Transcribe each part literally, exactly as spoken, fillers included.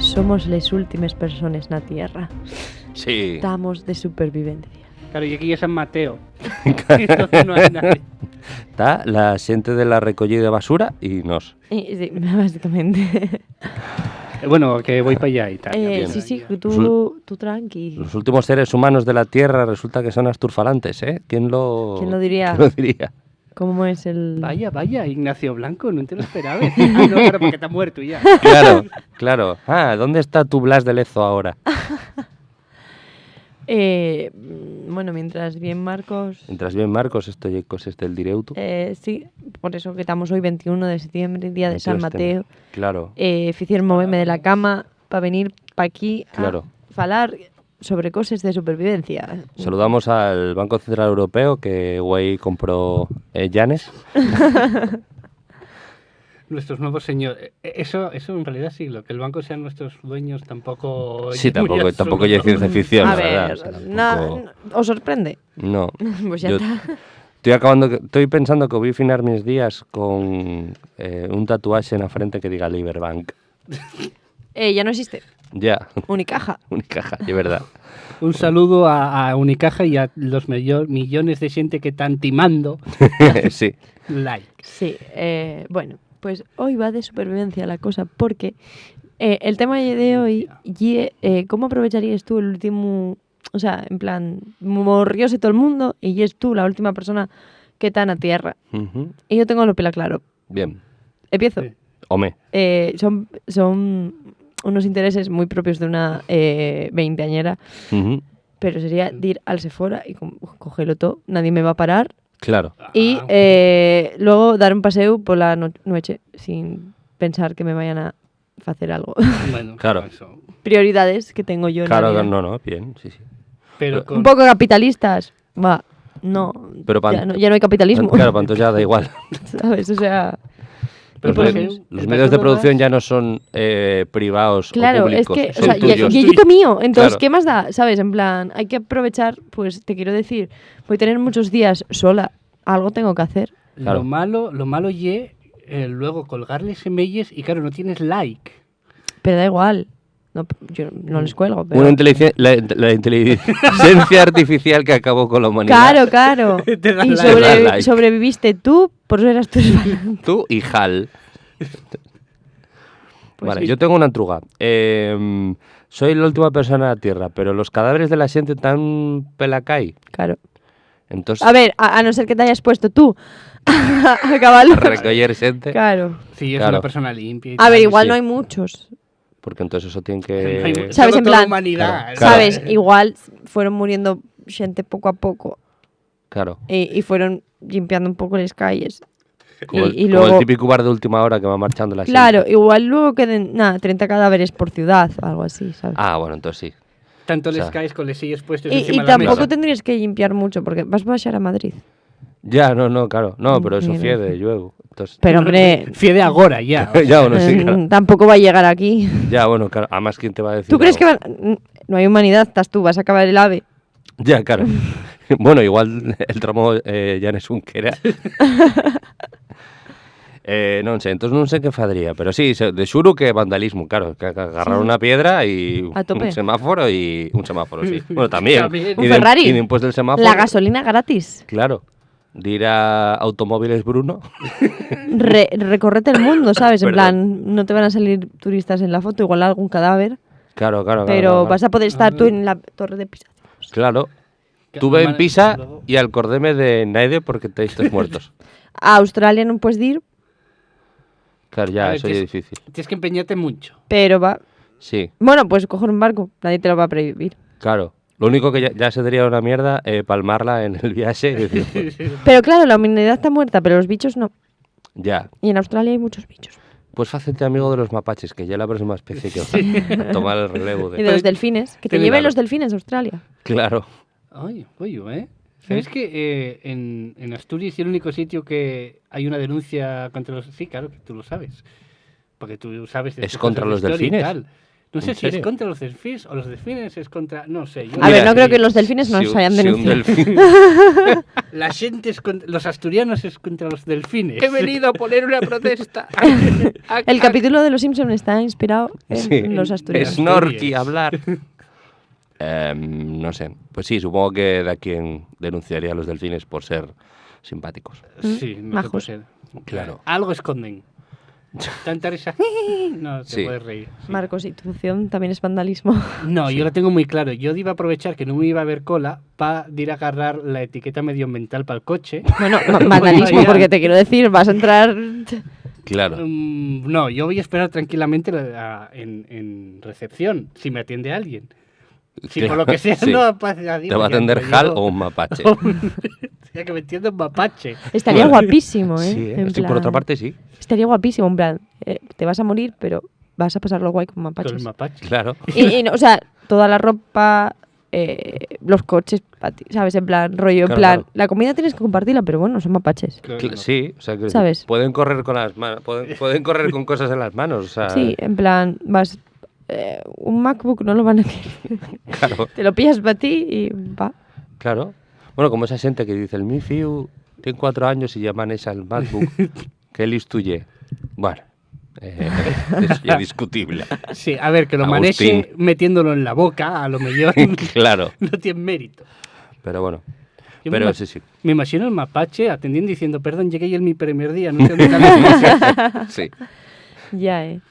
Somos les últimes persones na Tierra. Sí. Tamos de supervivencia. Claro, y aquí es San Mateo. Entonces no hay nadie. Ta la xente de la recollida de basura y nós. Eh, sí, básicamente. Eh, Bueno, que voy para allá y tal. Eh, bien. Sí, sí, que Los tú, tú tranqui. Los últimos seres humanos de la Tierra resulta que son asturfalantes, ¿eh? ¿Quién lo, ¿Quién lo diría? ¿Quién lo diría? ¿Cómo es el...? Vaya, vaya, Ignacio Blanco, no te lo esperabas. Ah, no, claro, porque está muerto ya. Claro, claro. Ah, ¿dónde está tu Blas de Lezo ahora? Eh, mm, bueno, mientras bien Marcos... Mientras bien Marcos, esto ye coses del directo. Eh, sí, por eso que estamos hoy, veintiuno de septiembre, día de San Entonces, Mateo. Claro. Eh, ficieron moveme de la cama para venir pa aquí a Claro. falar sobre coses de supervivencia. Saludamos al Banco Central Europeo que güey compró eh, Yanes. Nuestros nuevos señores. Eh, Eso, eso en realidad sí, lo que el banco sean nuestros dueños tampoco. Sí, es muy tampoco, tampoco absurdo. Hay ciencia ficción, A la verdad. ver, O sea, na- tampoco- ¿os sorprende? No. Pues ya Yo está. Estoy acabando, que- estoy pensando que voy a finar mis días con eh, un tatuaje en la frente que diga Liberbank. Eh, ya no existe. Ya, Unicaja. Unicaja, es verdad. Un saludo a, a Unicaja y a los mayor- millones de gente que están timando. Sí. Like. Sí, eh, bueno, pues hoy va de supervivencia la cosa, porque eh, el tema de hoy ye eh, cómo aprovecharías tú el último, o sea, en plan, morrióse todo el mundo y es tú la última persona que está en la tierra. Ujú. Y yo tengo lo pela claro. Bien. Empiezo. Sí. Home. Eh, son, son unos intereses muy propios de una eh, veinteañera, Ujú. pero sería de ir al Sephora y co- cogerlo todo, nadie me va a parar. Claro. Y Ah. eh, luego dar un paseo por la no- noche sin pensar que me vayan a hacer algo. Bueno, Claro. Eso. Prioridades que tengo yo en Claro, la vida. No, no, bien, sí, sí. Pero Pero- con- Un poco capitalistas. Va, no. Pero pan- Ya no, ya no hay capitalismo. Claro, para entonces ya da igual. ¿Sabes? O sea, pero Los, por me- ejemplo, los el medios de paseo producción vas- ya no son eh, privados claro, o públicos, es que, o son sea, ya, tuyos. ya es mío, entonces, Claro. ¿Qué más da? ¿Sabes? En plan, hay que aprovechar, pues te quiero decir, voy a tener muchos días sola, algo tengo que hacer. Claro. Lo malo, lo malo ye eh, luego colgarle semelles y claro, no tienes like. Pero da igual. No, yo no les cuelgo, pero... Una inteligencia, la, la inteligencia artificial que acabó con la humanidad. Claro, claro. Te da Y like. sobre- Te da like. Sobreviviste tú, por eso eras tú. Tú y Hal. Pues Vale, sí. Yo tengo una entruga. Em, soy la última persona de la Tierra, pero los cadáveres de la gente están pelacay. Claro. Entonces, A ver, a, a no ser que te hayas puesto tú a acabarlo. Recoger gente. Claro. Si es Claro. Una persona limpia. Y A ver, tal, igual sí. No hay muchos. Porque entonces eso tiene que... Hay mu- ¿Sabes? solo En toda la plan, humanidad. Claro. ¿Sabes? Igual fueron muriendo gente poco a poco Claro. y, y fueron limpiando un poco las calles. Como, Y, el, y como luego... el típico bar de última hora que va marchando la Claro, gente. Igual luego queden, nada, treinta cadáveres por ciudad, algo así, ¿sabes? Ah, bueno, entonces sí. Tanto O sea, les caes con les silles puestes Y, encima y de la Tampoco mesa. Tendrías que limpiar mucho porque vas a bajar a Madrid. Ya, no, no, claro. No, pero eso Bien. Fiede, lluego. Entonces, Pero hombre, Fiede agora, ya. Ya, bueno, sí, eh, claro. Tampoco va a llegar aquí. Ya, bueno, claro. Además, ¿quién te va a decir? ¿Tú crees que Algo? van- No hay humanidad, estás tú, vas a acabar el ave. Ya, claro. Bueno, igual el tramo eh, ya no es un que era. Eh, non sei, entón non sei que fadría, pero sí, se- de xuru que vandalismo, claro, que, que agarrar Sí. Una piedra y A tope. Un semáforo y un semáforo, sí. Bueno, también. También. Y Un de- Ferrari. Y después del semáforo. La gasolina gratis. Claro. De ir a Automóviles Bruno. Re- recorrete el mundo, ¿sabes? En Perdón. Plan, no te van a salir turistas en la foto, igual algún cadáver, Claro, claro, claro. pero Claro, vas a poder estar tú en la torre de Pisa. Claro. Que Tuve en además, Pisa luego- Y acordéme de Naide porque te estos muertos. A Australia no puedes ir, Claro, ya, A ver, eso que es es- difícil. Tienes que empeñarte mucho. Pero va. Sí, Bueno, pues coger un barco, nadie te lo va a prohibir. Claro. Lo único que ya, ya sería una mierda eh, palmarla en el viaje. Y decir, Pero claro, la humanidad está muerta, pero los bichos no. Ya. Y en Australia hay muchos bichos. Pues facerte amigo de los mapaches, que ya es la próxima especie que va a tomar el relevo Y de... de los delfines, que te Claro. Lleven los delfines a Australia. Claro. Ay, oye, ¿eh? ¿Sabes que eh, en, en Asturias es el único sitio que hay una denuncia contra los... Sí, claro, que tú lo sabes. Porque tú sabes de ¿Es tus contra cosas de los historia y delfines? Tal. No sé si es contra los delfines o los delfines es contra, no sé. Yo A ver, no creo que los delfines nos hayan denunciado. Si un delfín... La gente es contra, los asturianos es contra los delfines. He venido a poner una protesta. El capítulo de Los Simpson está inspirado en Sí. Los asturianos. Snorky hablar. Em, no sé. Pues sí, supongo que de aquí en denunciaría a los delfines por ser simpáticos. Sí, no sé Majos. Por ser. Claro. Algo esconden. Tanta risa. No, te Sí. Puedes reír. Sí. Marcos, ¿y tu opción también es vandalismo? No, yo lo tengo muy claro. Yo iba a aprovechar que no me iba a haber cola para ir a agarrar la etiqueta medioambiental para el coche. Bueno, ma- vandalismo, Vaya. Porque te quiero decir, vas a entrar... Claro. Mm, no, yo voy a esperar tranquilamente la- en, en recepción, si me atiende alguien. Si Claro, por lo que sea sí. no pasa nadie, ¿Te va a porque atender yo- Hal o un mapache? Ya que me entiende un mapache. Estaría guapísimo, ¿eh? Sí, ¿eh? En Sí, por plan, otra parte sí. Estaría guapísimo, en plan, eh, te vas a morir, pero vas a pasarlo guay con Con mapaches. el mapache. Claro. Y, y no, o sea, toda la ropa, eh, los coches, pa ti, ¿sabes? En plan, rollo, en Claro, plan, claro. La comida tienes que compartirla, pero bueno, son mapaches. Claro, Cl- no. Sí, o sea, que ¿Sabes? Pueden correr con las manos, pueden, pueden correr con cosas en las manos, o sea, Sí, en plan, vas... eh, un MacBook no lo van a querer. Claro, Te lo pillas para ti y va. claro. Bueno, como esa gente que dice, el mi fiu tiene cuatro años y ya maneja el MacBook, ¿qué listu ye? Bueno, eh, eso ya es discutible. Sí, a ver, que lo maneje Agustín. Metiéndolo en la boca, a lo mejor Claro, no tiene mérito. Pero bueno, Yo me pero ima- sí, sí. Me imagino el mapache atendiendo diciendo, perdón, llegué el mi primer día, no sé dónde está la Sí, Ya, eh.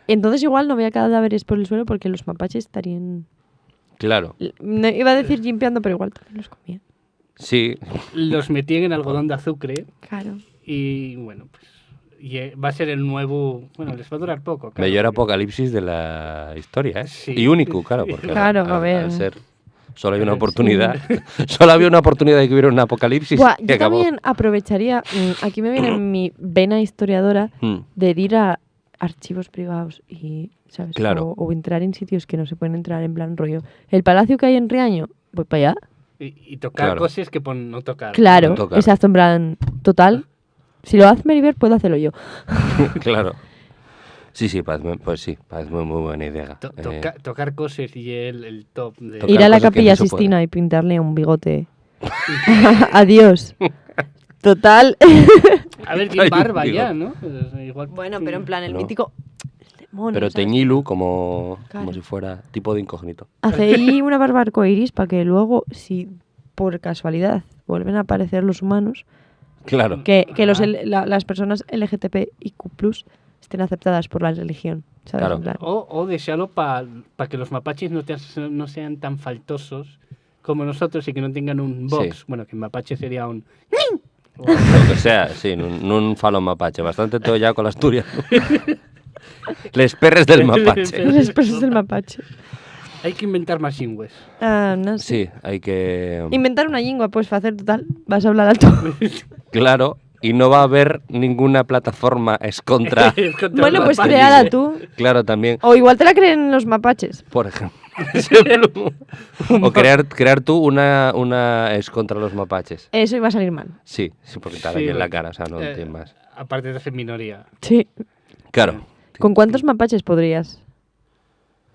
Entonces igual no había cadáveres por el suelo porque los mapaches estarían... claro. No, iba a decir limpiando, pero igual también los comían. Sí, Los metían en algodón de azufre Claro. Y bueno, pues y, eh, va a ser el nuevo... Bueno, les va a durar poco. Claro, Mellor porque- apocalipsis de la historia, ¿eh? Sí. Y único, claro, porque Claro, al, a ver. Al ser solo había una Sí. Oportunidad, solo había una oportunidad de que hubiera un apocalipsis Buah, y yo acabó. También aprovecharía, mm, aquí me viene mi vena historiadora Hmm. de ir a archivos privados y, ¿sabes? Claro. O, o entrar en sitios que no se pueden entrar en plan rollo. El palacio que hay en Riaño, voy para allá. Y, y tocar Claro. Cosas que pon no tocar. Claro, No tocar. Exacto, en plan, total. Si lo hace Meriver, puedo hacerlo yo. Claro. Sí, sí, parece, pues sí, parece muy, muy buena idea. To- Eh, toca- tocar cosas y el, el top de... Tocar Ir a la cosas que Capilla no se puede. Sistina y pintarle un bigote. Adiós. Total. A ver, tiene Ay, barba digo. Ya, ¿no? Es igual. Bueno, pero en plan, el No. mítico... el demonio, Pero ¿sabes? Teñilu como, Claro. Como si fuera tipo de incógnito. Hacéis una barba arcoiris para que luego, si por casualidad vuelven a aparecer los humanos, Claro. que, que los Ah. L- la- las personas L G T B I Q plus estén aceptadas por la religión, ¿sabes? Claro. En plan, O, o dejarlo para que los mapaches no, te- no sean tan faltosos como nosotros y que no tengan un box. Sí. Bueno, que mapache sería un... Lo que sea, sí, nun, nun falo mapache. Bastante tengo ya con l'asturianu. Les perres del mapache. Los perros del mapache. Hay que inventar más lingües. Ah, no sé. Sí, hay que... Inventar una lingua puedes hacer, total. Vas a hablar alto. Claro, y no va a haber ninguna plataforma escontra. Escontra Bueno, los pues mapaches. Créala tú. Claro, también. O igual te la creen los mapaches. Por ejemplo. O crear, crear tú una, una escontra los mapaches. Eso iba a salir mal. Sí, sí, porque te da Sí, ahí en la bueno. Cara, o sea, no Eh, tiene más. Aparte de ser minoría. Sí. Claro. ¿Con cuántos mapaches podrías?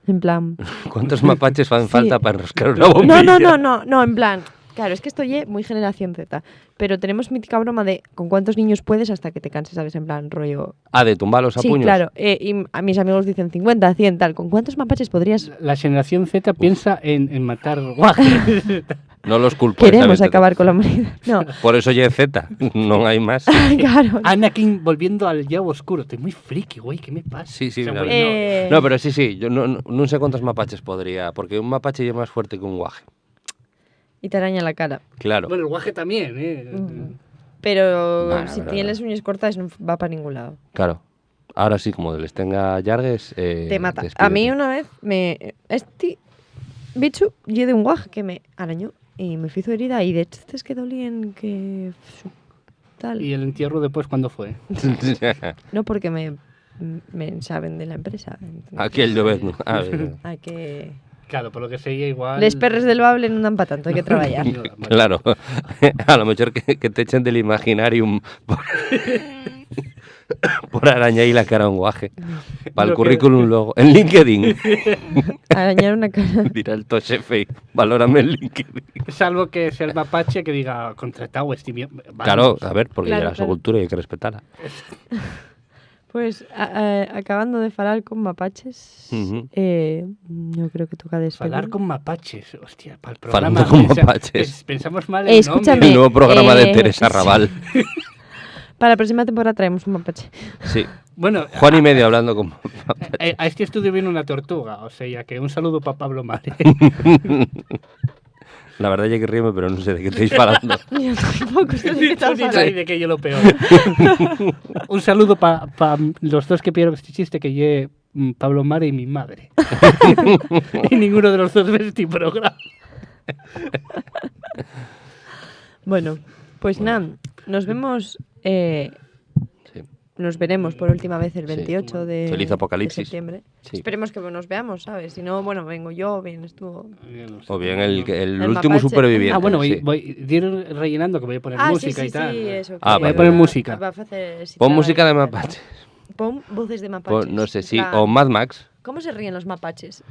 En plan. ¿Cuántos mapaches hacen Sí. Falta para enroscar una bombilla? No, no, no, no, no, en plan. Claro, es que esto ye muy generación Z. Pero tenemos mítica broma de con cuántos niños puedes hasta que te canses, ¿sabes? En plan, rollo. Ah, de tumbarlos a Sí, puños. Claro. Eh, y a mis amigos dicen cincuenta, cien, tal. ¿Con cuántos mapaches podrías? La generación Z piensa en, en matar guajes. No los culpo. Esa Queremos gente. Acabar con la humanidad. No. Por eso ya es Z, no hay más. Claro. Anakin volviendo al lado oscuro. Estoy muy friki, güey. ¿Qué me pasa? Sí, sí, O sea, la güey, verdad. no. Eh, No, pero sí, sí, yo no, no, no sé cuántos mapaches podría, porque un mapache ya es más fuerte que un guaje. Y te araña la cara. Claro, Bueno, el guaje también, ¿eh? Pero Bueno, si pero tienes no. Las uñas cortas no va para ningún lado. Claro. Ahora sí, como les tenga llargues, eh, Te mata. despídete. A mí una vez me... Este bicho ye de un guaj que me arañó y me hizo herida y de hecho estes que dolían que... Tal. ¿Y el entierro después cuándo fue? No, porque me, me saben de la empresa. Entonces, Aquel de vez, ¿no? Ah, bien. Hay que... Claro, por lo que sería igual. Les perres del bable no dan para tanto, hay que trabajar. No, vale. Claro. A lo mejor que, que te echen del imaginarium. Por arañar la cara a un guaje. Pa'l currículum luego. En LinkedIn. Arañar una cara. Dirá el to xefe, "Valórame en LinkedIn". Salvo que sea el mapache que diga, "Contratado este miembro". Claro, a ver, porque ya era su cultura y hay que respetarla. Pues, a- a- acabando de falar con mapaches, eh, yo creo que toca despedir. Falar con mapaches, hostia, para el programa. Falando con mapaches. Pensamos mal en el nombre. Escúchame, el nuevo programa de Teresa Raval. Para la próxima temporada traemos un mapache. Sí. Bueno, Juan y medio hablando con mapaches. A este estudio vino una tortuga, o sea, ya que un saludo para Pablo Mare. La verdad ya que ríeme, pero no sé de qué estáis falando. Yo tampoco sé de qué estáis falando. Ni tú ni nadie, que yo lo peor. Un saludo para pa los dos que pidieron este chiste, que ye, mm, Pablo Mare y mi madre. Y ninguno de los dos ve este programa. Bueno, pues nada, nos vemos, eh, nos veremos por última vez el veintiocho de septiembre. Feliz Apocalipsis. Sí. Esperemos que nos veamos, ¿sabes? Si no, bueno, vengo yo, vienes tú. O bien el, el último superviviente. Ah, bueno, voy, voy a ir rellenando, que voy a poner música y tal. Ah, sí, sí, sí, eso. Ah, vale. Voy a poner música. Pon música de mapaches. Pon voces de mapaches. No sé si. O Mad Max. ¿Cómo se ríen los mapaches?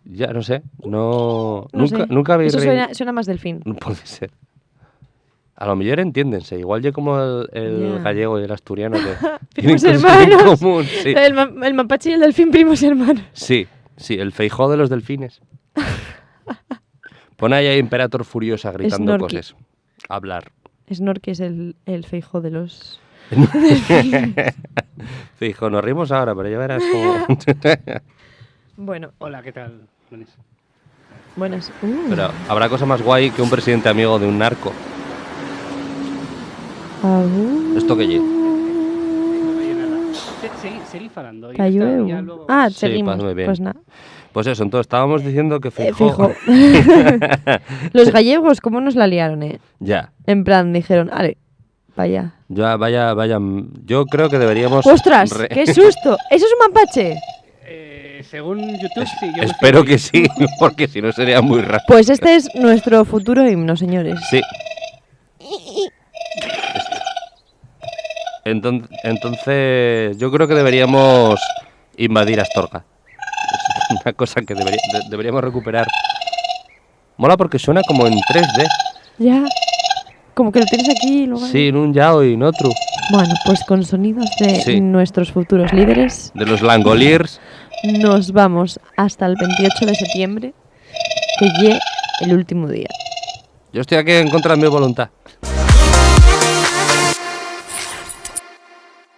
Ya, no sé. No, no sé. Nunca, nunca habéis reído. Eso suena, suena más delfín. No puede ser. A lo mejor entiéndense. Igual ya como el, el gallego y el asturiano, que tienen cosas en común. Primos hermanos. Sí. El ma- el mapache y el delfín, primos hermanos. Sí, sí, el Feijóo de los delfines. Pon ahí a Imperator Furiosa gritando cosas. Hablar. Snorky es el, el Feijóo de los... Feijóo, nos rimos ahora, pero ya verás cómo. Bueno. Hola, ¿qué tal, Vanessa? Buenas. Uh. Pero habrá cosa más guay que un presidente amigo de un narco. Au. ¿Esto qué ye? Se- segui- seguí falando y ya está, ya luego. Ah, sí, seguimos. Pues nada. Pues eso, entonces estábamos diciendo que Feijóo. Los gallegos, ¿cómo nos la liaron, eh? Ya. En plan, dijeron, "Ale, pa' allá". Ya, vaya, vaya, mm, yo creo que deberíamos... ¡Ostras! ¡Qué susto! ¡Eso es un mapache! Eh, según YouTube, sí, yo me estoy... Espero que sí, porque si no sería muy raro. Pues este es nuestro futuro himno, señores. Sí. Enton- entonces, yo creo que deberíamos invadir Astorga. Es una cosa que debería- de- deberíamos recuperar. Mola porque suena como en tres D. Ya. Como que lo tienes aquí y luego... Sí, en un llau y en otro. Bueno, pues con sonidos de nuestros futuros líderes. De los Langoliers. Nos vamos hasta el veintiocho de septiembre, que ye el último día. Yo estoy aquí en contra de mi voluntad.